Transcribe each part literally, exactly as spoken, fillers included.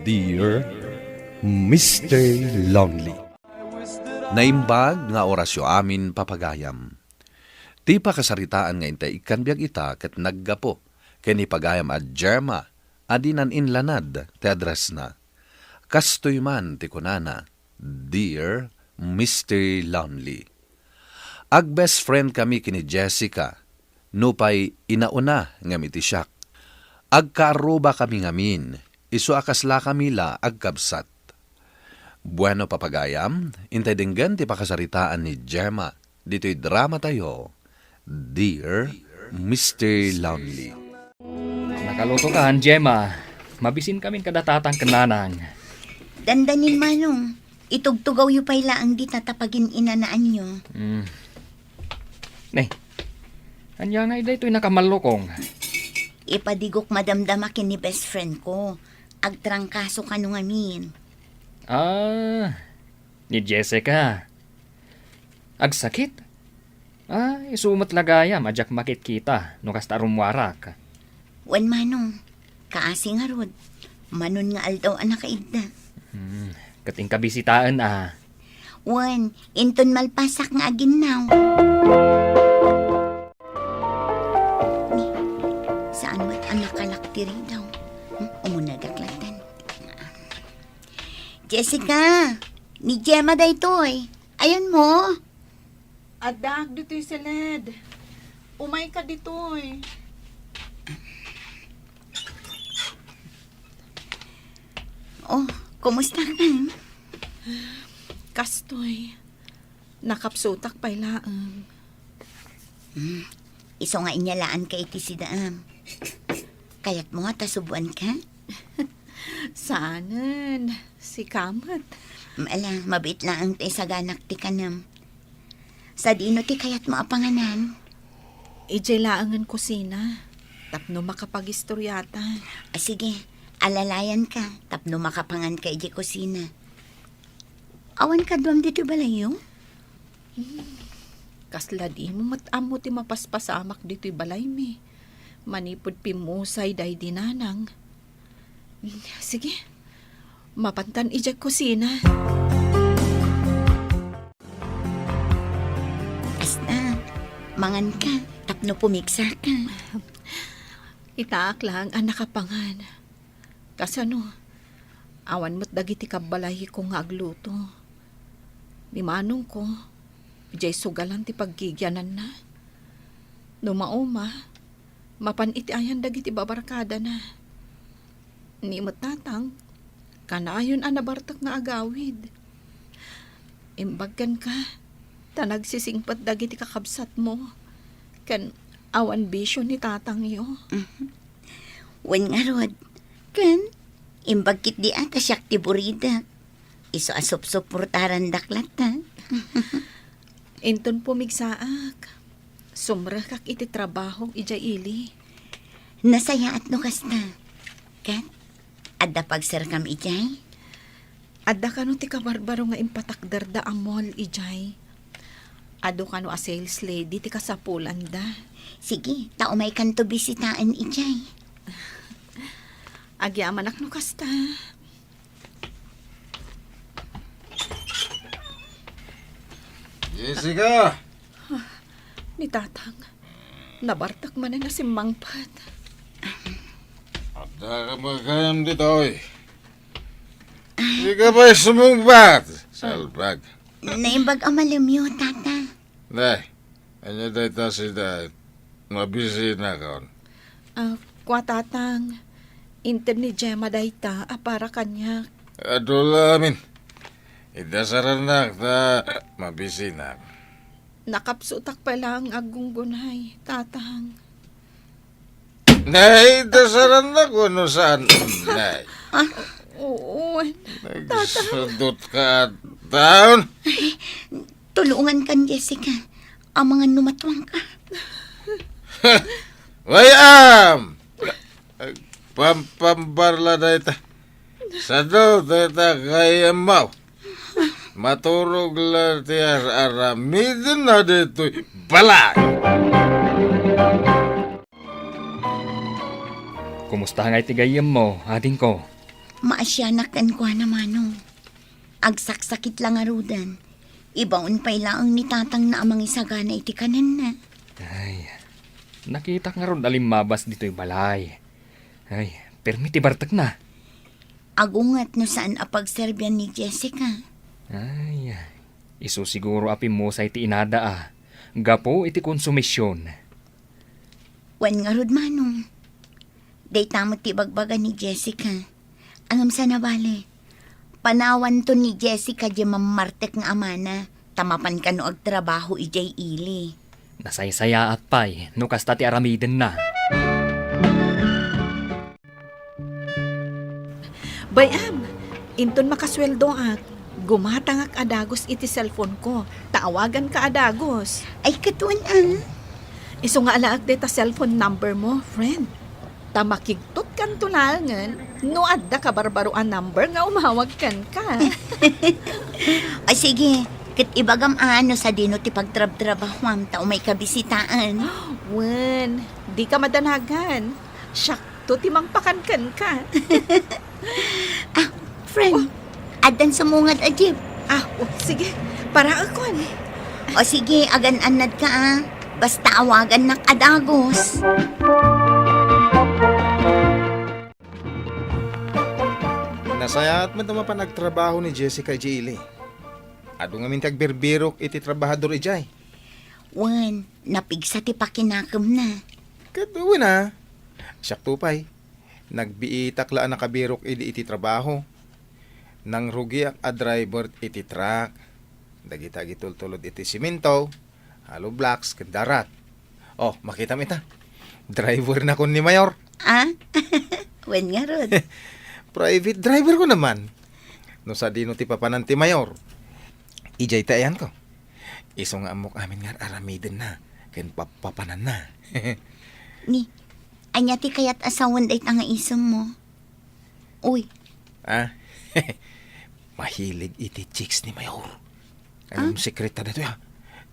Dear Mister Lonely. Naimbag nga orasyo amin, papagayam. Ti pakasaritaan nga intay ikkan biag ita ket naggapu ken ni pagayam a Gemma a dinan inlanad ti addressna. Kastoy man ti kunana, "Dear Mister Lonely." Ag-best friend kami ken ni Jessica, nupay inauna ngem iti siak. Agkaarruba kami ngamin, isu a kasla kami la agkabsat. Bueno, papagayam, intay denggen ti pakasaritaan ni Gemma ditoy drama tayo, Dear Mister Lonely. Nakaluto ka, Gemma. Mabisin kamin kada tatang ken nanang. Dandanin, Manong. Itugtugawyo pay laeng dita ta pagin-inanaanyo. Hmm. Ne, ania nga daytoy nakamallukong? Ipadigok madamdama ken ni best friend ko. Agtrangkaso kano ngamin. Ah, ni Jessica. Agsakit? Ah, isu met la gayam a diak makitkita no kasta a rummuarak. Wen, Manong, kaasi ngarud, manon nga aldaw a nakaidda. Hmm, ket inka bisitaen a. Wen, inton malpasak nga aginnaw. Ni, saan met a nakalak ti ridaw? Hmm, umunegak latta. Jessica, ni Gemma daytoy. Ayanmo? Addaak ditoy, Celed. Umayka ditoy. Oh, kumusta ka? Kastoy, nakapsutak pay laeng. Hmm, isu nga inyalaanka iti sidaam. Kayatmo nga ta subuanka? Saanen, sika met. Ala, mabiit laeng ti isaganak ti kanem. Sadino ti kayatmo a panganan? Idiay laengen kusina, tapno makapagistoriata. Ah, sige, alalayanka tapno makapanganka idiay kusina. Awan kaduam ditoy balayyo? Hmm, kasla dimo met ammo ti mapaspasamak ditoy balaymi, manipud pimmusay daydi nanang. Hmm, sige, mapantan idiay kusina. Asta, manganka tapno pumigsaka. Itaak laeng a nakapangan. Kasano, awan met dagiti kabbalayko nga agluto. Ni manongko, idiay sugalan ti paggigiananna. No mauma, mapan iti ayan dagiti babarkadana. Ni met tatang, kanayon a nabartek nga agawid. Imbag kenka, ta nagsisingpet dagiti kakabsatmo, ken awan bisio ni tatangyo. Mhm. Wen ngarud, ken imbag ketdi a ta siak ti buridek. Isu a supsuportarandak latta. Inton pumigsaak, sumrekak iti trabaho idiay ili. Nasayaat no kasta. Ket, adda pagserkam idiay? Adda kano ti kabarbaro nga impatakderda a mall idiay. Adu kano a sales lady ti kasapulanda. Sige, ta umaykanto bisitaen idiay. Agyamanak no kasta. Jessica! Ni tatang, nabartek manen a simmangpet. Adda ka ba gayam ditoy? Di ka ba sumungbat? Salbag. Naimbag a malemyo, tata. Nay, ania dayta sida? Mabisinakon. Ah, kua tatang, inted ni Gemma dayta a para kaniak. Adu la amin. Idasarannak ta mabisinak. Nakapsutak pay laeng aggunggunay, tatang. Nay, idasarannak wenno saan, nay? Ah, oo, tatang. Nagsudot ka, taon? Tulungan kan Jessica. Amangan no matuangka. Way-am! Pampambarla dayta. Sado dayta kayammaw. Maturog la ti ar-aramiden na ditoy balay. Kumusta ngay ti gayyemmo, adingko? Maasianak kenkuana, Manong. Agsaksakit la ngaruden. Ibaon pay laeng ni tatangna a mangisagana iti kanenna. Ay, nakitak ngarud a limmabas ditoy balay. Ay, permi ti bartekna. Agunget no saan a pagserbian ni Jessica. Ay, isu siguro a pimmusay ti inada a gapu iti konsumision. Wen ngarud, Manong. Dayta met ti ibagbaga ni Jessica. Ngem saan a bale, panawanto ni Jessica diay mammartek nga amana, ta mapan kano agtrabaho idiay ili. Nasaysayaat pay no kasta ti aramidenna. Bay-am, inton makasueldoak, gumatangak a dagus iti cellphone ko, ta awaganka a dagus. Ay, ket wen, ah. Isu nga alaek dayta cellphone number mo, friend. Ta makigtutkanto laengen no adda kabarbaro a number nga umawag kenka. Ay, sige, ket ibagam a no sadino ti pagtrabtrabahuam ta umayka bisitaen. Wen, dika madanagan. Siakto ti mangpakan kenka. Ah, friend, addan sumungad a jeep. Ah, oh, sige. Paraekon. O sige, agan-annadka, ah. Basta awagannak a dagus. Nasayaat met a mapan agtrabaho ni Jessica idiay ili. Adu ngamin ti agbirbirok iti trabahador idiay. Wen, napigsa ti pakinakemna. Ket wen a, siakto pay. Nagbiitak la a nakabirok idi iti trabaho. Nangrugiak a driver iti truck. Dagita agitultulod iti simento, hollow blocks, ken darat. Oh, makitam ita. Drivernakon ni Mayor. Ah? Wen ngarud. Private driver ko naman. No sadino ti papanan ti Mayor. Idiay ti ayanko. Isu nga ammok amin nga ar-aramidenna ken pappapananna. Ni, ania ti kayat a sawen dayta nga isemmo? Uy. Ah? Mahilig iti chicks ni Mayor. Ay, ah? Sekreta daytoy, ah.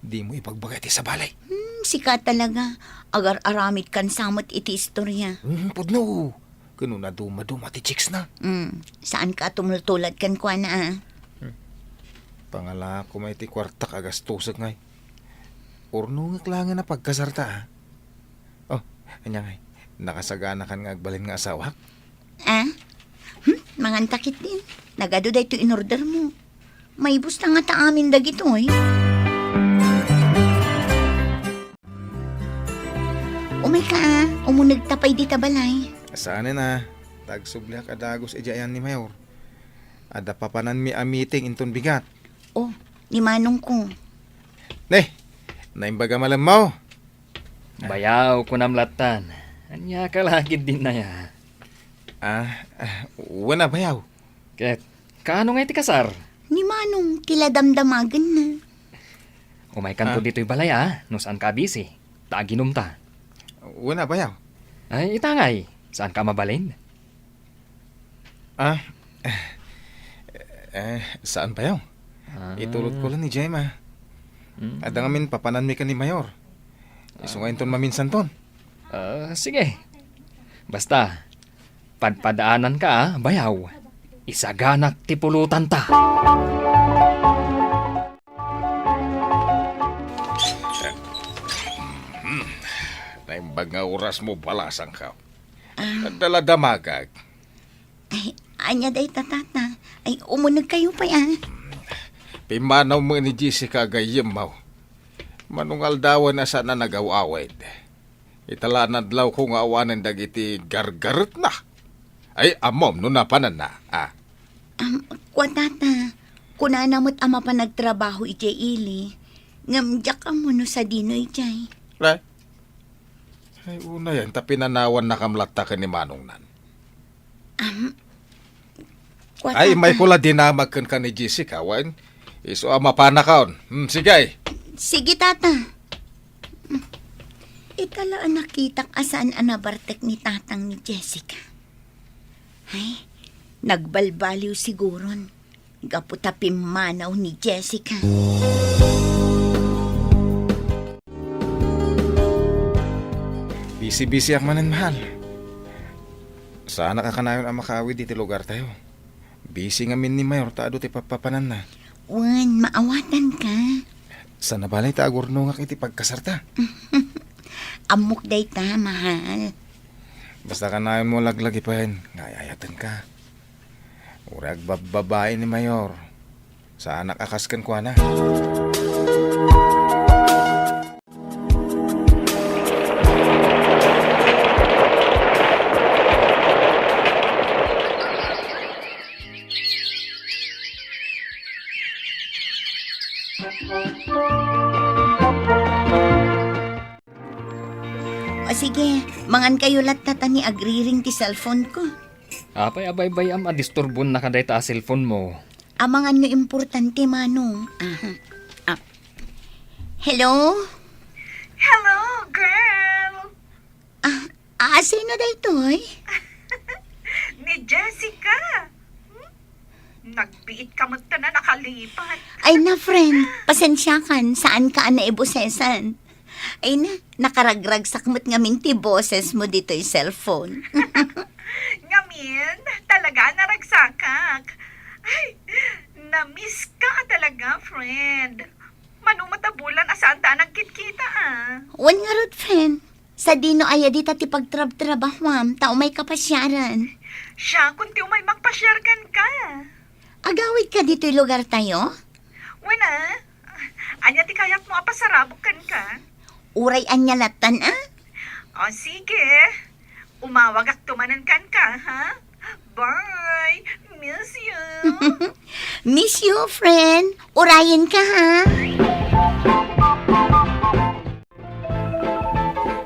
Dimo ibagbaga iti sabali. Hmm, sika talaga. Agar-aramid kan samet iti istorya. Hmm, pudno. Ken no nadumaduma ti chicksna. Hmm, saanka a tumultulad kenkuana, ah. Hmm. Pangalaak koma iti kuartak a gastosek ngay. Urnongek laengen a pagkasarta, ah. Oh, ania ngay, nakasaganakan nga agbalin nga asawak? Ah? Hmm? Manganta ketdin. Nagadu daytoy inordermo. Maibusta ngata amin dagitoy. Umayka, ah. Umunegta pay dita balay. Saanen a. Ta agsubliak a dagus idiay ayan ni Mayor. Adda papananmi a meeting inton bigat. Oh, ni manongko. Ne, naimbag a malemmaw. Bayaw, kunam lattan. Ania ka la ketdin aya? Ah, ah, wen a, bayaw. Ket, kaano ngay ti kasar? Ni manong ti la damdamagenna. Umaykanto, ah, ditoy balay, a, no saanka a busy. Ta aginumta. Wen a, bayaw. Ay, ita ngay, saanka a mabalin? Ah, eh, saan, bayaw? Ah. Itulodko la ni Gemma. Mm. Adda ngamin papananmi ken ni Mayor. Isu nga inton maminsanton. Ah, sige. Basta, padpadaananka, a, bayaw. Isaganak ti pulotanta. Hmm. Naimbag nga orasmo, balasangko. Ah. Adda la damagak. Ay, ania dayta, tata? Ay, umunegkayo pay, a. Pimmanaw met ni Jessica a gayyemmo. Manungaldawen a saan a nagaw-awid. Ita la nadlawko nga awanen dagiti gargaretna. Ay, ammom no napananna, a. Am, kua, tata, kunana met a mapan agtrabaho idiay ili, ngem diak ammo no sadino idiay. Eh? Ay, unayen ta pinanawannakam latta ken ni manongnan. Am, kua, ay, tata. Mayko la dinamag kenka ni Jessica, wen? Isu a mapanakon. Hmm, sige. Sige, tata. Ita la a nakitak a saan a nabartek ni tatang ni Jessica. Ay, nagbalbaliw siguron. Gapu ta pimmanaw ni Jessica. Busy-busyak manen, mahal. Saanak a kanayon a makaawid iti lugartayo. Busy ngamin ni Mayor ta adu ti pappapananna. Wen, maawatanka. Saan a bale ta agurnongak iti pagkasarta. Ammok dayta, mahal. Basta kanayonmo laglagipen nga ay-ayatenka. Uray agbabbabain ni Mayor, saanak a kas kenkuana. O sige, mangan kayo latta ta ni agriring ti cellphone ko. Apay a baybay-am a disturbonnaka dayta a cellphone mo? Amangan no importante, Manong. Aha. Ah. Hello? Hello, girl! Ah, ah, sino daytoy? Ni Jessica. Hmm? Nagbiit ka met ta na nakalipat. Ay na, friend. Pasensiakan. Saan ka a naibosesan? Ay na, nakaragragsak met ngamin ti boses mo ditoy cellphone. Ngamin, talaga a naragsakak. Ay, na-miss ka talaga, friend. Mano met a bulan a saanta a nagkitkita, ah. Wen ngarud, friend. Sadino aya dita ti pagtrabtrabahuam, ta umay ka pasiaran? Siakon ti umay makpasiar kenka. Agawid ka ditoy lugar tayo? Wen a. Ania ti kayatmo a pasarabok kenka? Uray ania lattan a? O sige. Umawagakto manen kenka, ha? Bye. Miss you. Miss you, friend. Urayenka, ha?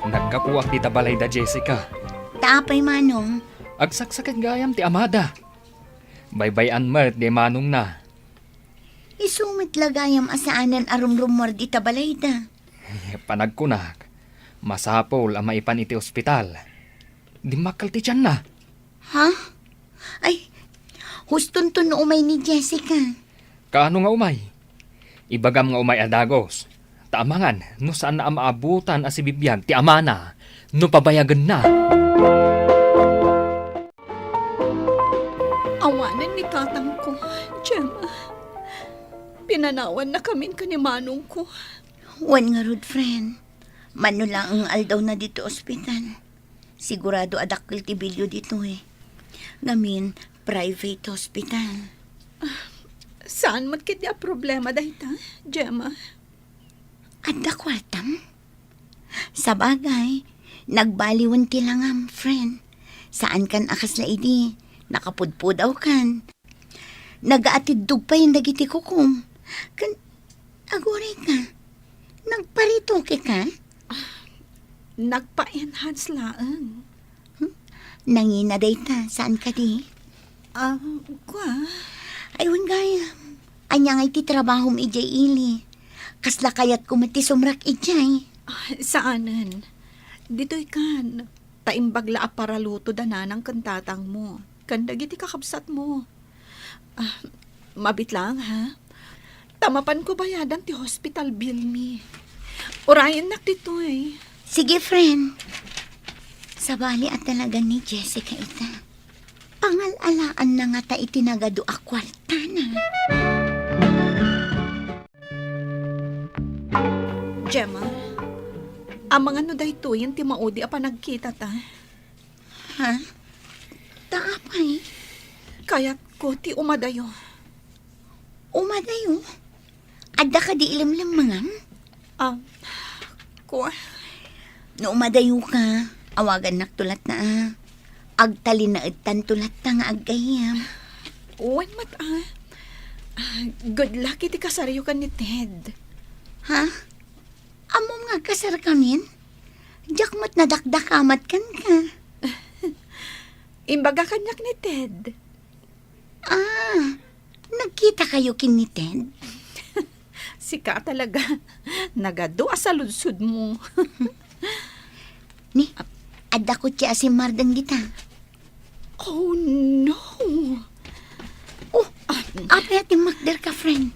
Naggapuak dita balay da Jessica. Ta apay, Manong? Agsaksaken gayam ti amada. Baybay-an met ni manongna. Isu met la gayam a saanen a rumrummuar dita balayda. Panagkunak, masapul a maipan iti ospital. Dimmakkel ti tianna. Ha? Ay, hustonto no umay ni Jessica. Kaano nga umay? Ibagam nga umay a dagus. Ta amangan no saanna a maabutan a sibibiag ti amana no pabayagenna. Awanen ni tatangko, Gemma. Pinanawannakamin ken ni manongko. Wen ngarud, friend. Mano laeng nga aldawna ditoy ospital. Sigurado a dakkel ti bilio ditoy. Ngamin, private hospital. Ah, saan met ketdi a problema dayta, Gemma? Adda kuartam? Sabagay, nagbaliwen ti langam, friend. Saankan a kasla idi, nakapudpudawkan. Nagaatiddog payen dagiti kukom. Ken, agurayka, nagparetoke ka? Ah, nagpa-enhance laeng. Hmm? Nangina dayta, saan kadi? Ah, kua? Ay, wen gayam. Ania ngay ti trabahom idiay ili? Kasla kayatko met ti sumrak idiay. Ah, saanen. Ditoy kan. Ta imbag la a paraluto da nanang ken tatangmo, ken dagiti kakabsatmo. Ah, mabit laeng, ha? Ta mapanko bayadan ti hospital bill mi. Urayennak ditoy. Sige, friend. Sabali a talaga ni Jessica ita. Pangal-alaanna ngata iti nagadu a kuartana. Gemma, amangan no daytoyen ti maudi a panagkitata? Ha? Ta apay? Kayatko ti umadayo. Umadayo? Adda kadi ilemlemmengam? Ah, kua? No umadayoka, awagannakto latta a. Agtalinaedtanto latta nga aggayyem. Wen met a. Ah, good luck iti kasaryo ken ni Ted. Ha? Ammom nga agkasarkamin? Diak met nadakdakamat kenka. Imbaga kaniak ni Ted. Ah, nagkitakayo ken ni Ted? Sika talaga. Nagadu a saludsodmo. Ni, adda kotse a simmardeng dita. Oh, no. Oh, apay a timmakderka, friend?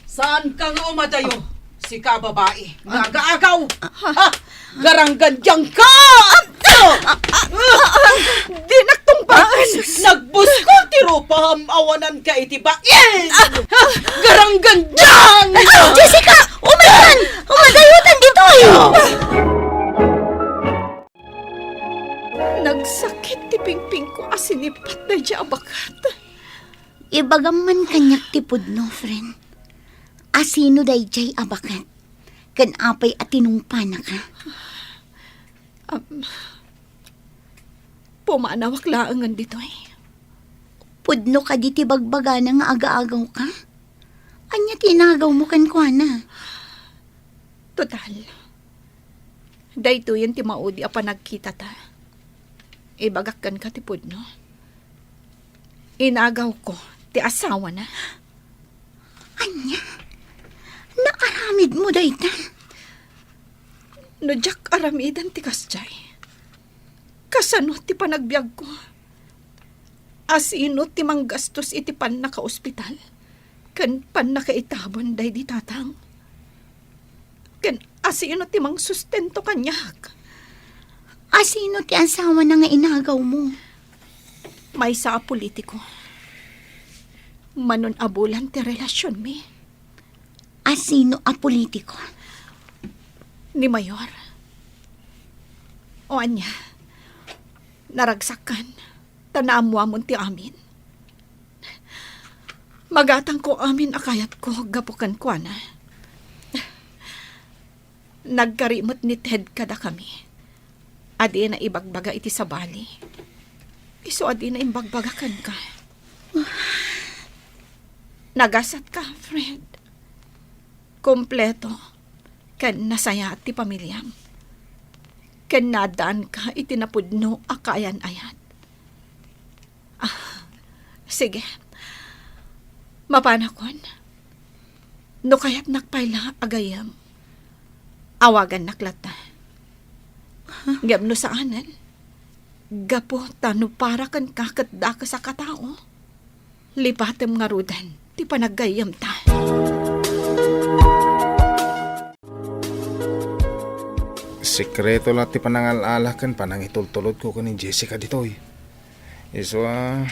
Saanka nga umadayo? Sika, babai, nga agaagaw! Ha? Garanggandiangka! Dinak tungpal! Ay, sus! Nagbuskol ti rupam, awananka iti bain! Ah! Ah! Garanggandan! Ah! Jessica! Umaykan! Umadayotan ditoy! Nagsakit ti pingpingko a sinipat daydiay a baket. Ibagam man kaniak ti pudno, friend. Asino daydiay a baket? Ken apay a tinungpanaka? Am, pumanawak laengen ditoy. Pudno kadi ti bagbagana nga aga-agawka? Ania ti inagawmo kenkuana? Total, daytoyen ti maudi a panagkitata. Ibagak kenka ti pudno. Inagawko ti asawana. Ania? Naaramidmo dayta? No diak aramiden ti kasdiay, kasano ti panagbiagko? Asino ti manggastos iti pannakaospital ken pannakaitabon daydi tatang? Ken asino ti mangsustento kaniak? Asino ti asawana nga inagawmo? Maysa a politiko. Manon a bulan ti relasionmi. Asino a politiko? Ni Mayor. O ania, naragsakan, ta naammuamon ti amin. Magatangko amin a kayatko gapu kenkuana. Nagkari met ni Ted kadakami a dina ibagbaga iti sabali. Isu a dina imbagbaga kenka. Nagasatka, friend. Kompleto ken nasayaat ti pamiliam. Ken naaddaanka iti napudno a kaayan-ayat. Ah, sige. Mapanakon. No kayatnak pay la a gayyem, awagannak latta. Huh? Ngem no saanen, gapu ta no para kenka ket dakes a katao, lipatem ngaruden ti panaggayyemta. Sekreto la ti panangal-ala ken panangitultulodko ken ni Jessica ditoy. Isu a,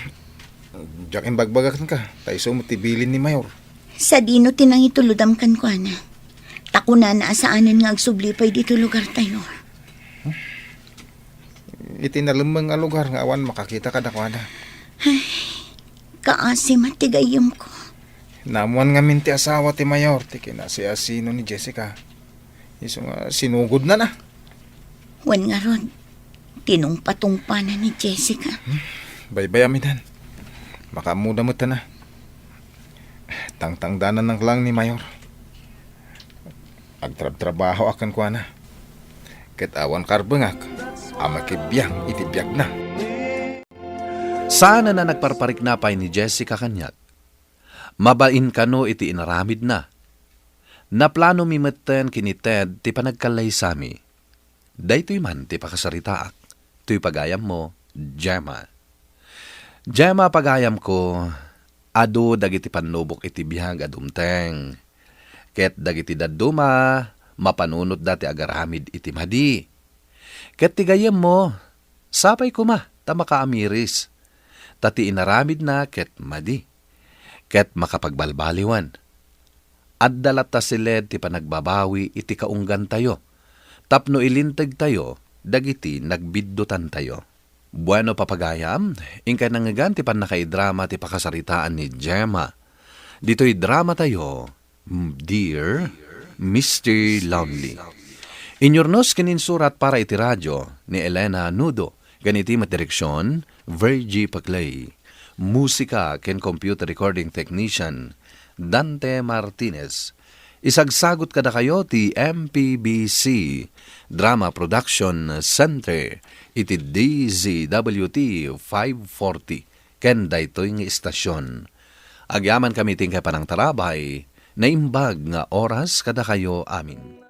diak imbagbaga kenka, ta isu met ti bilin ni Mayor. Sadino ti nangitulodam kenkuana? Ta kunana a saanen nga agsubli pay ditoy lugartayo. Iti nalemmeng a lugar nga awan makakita kadakuada. Ay, kaasi met ti gayyemko. Naammuan ngamin ti asawa ti Mayor ti kinasiasino ni Jessica. Isu nga sinugodna na. Wen ngarud, tinungpatungpana ni Jessica. Hmm, baybayam itan. Makaammoda met na. Tangtangdanan lang ni Mayor. Agtrabtrabahoak kenkuana. Ket awan karbengak a makibiang iti biagna. Saan a nagparparikna pay ni Jessica kaniak. Mabain kano iti inaramidna. Naplanomi metten ken ni Ted ti panagkallaysami. Daytoy man ti pakasaritaak. Toy pagayammo, Gemma. Gemma, pagayamko, adu dagiti pannubok iti biag a dumteng. Ket dagiti dadduma, mapanunotda ti agaramid iti madi. Ket ti gayyemmo, sapay koma ta makaamiris. Ta ti inaramidna ket madi. Ket makapagbalbaliwan. Adda latta siled ti panagbabawi iti kaunggantayo tapno ilintegtayo dagiti nagbiddutantayo. Bueno, papagayam, inkay nangngegan ti pannakaidrama ti pakasaritaan ni Gemma. Ditoy dramatayo, Dear Mister Lonely. Inyurnos ken insurat para iti radio ni Elena Nudo, ken iti met direksion, Virgie Paclay. Musika ken computer recording technician, Dante Martinez. Isagsagut kadakayo ti M P B C Drama Production Center iti D Z W T five forty ken daytoy nga istasion. Agyamankami ti inkay panangtarabay, naimbag nga oras kadakayo amin.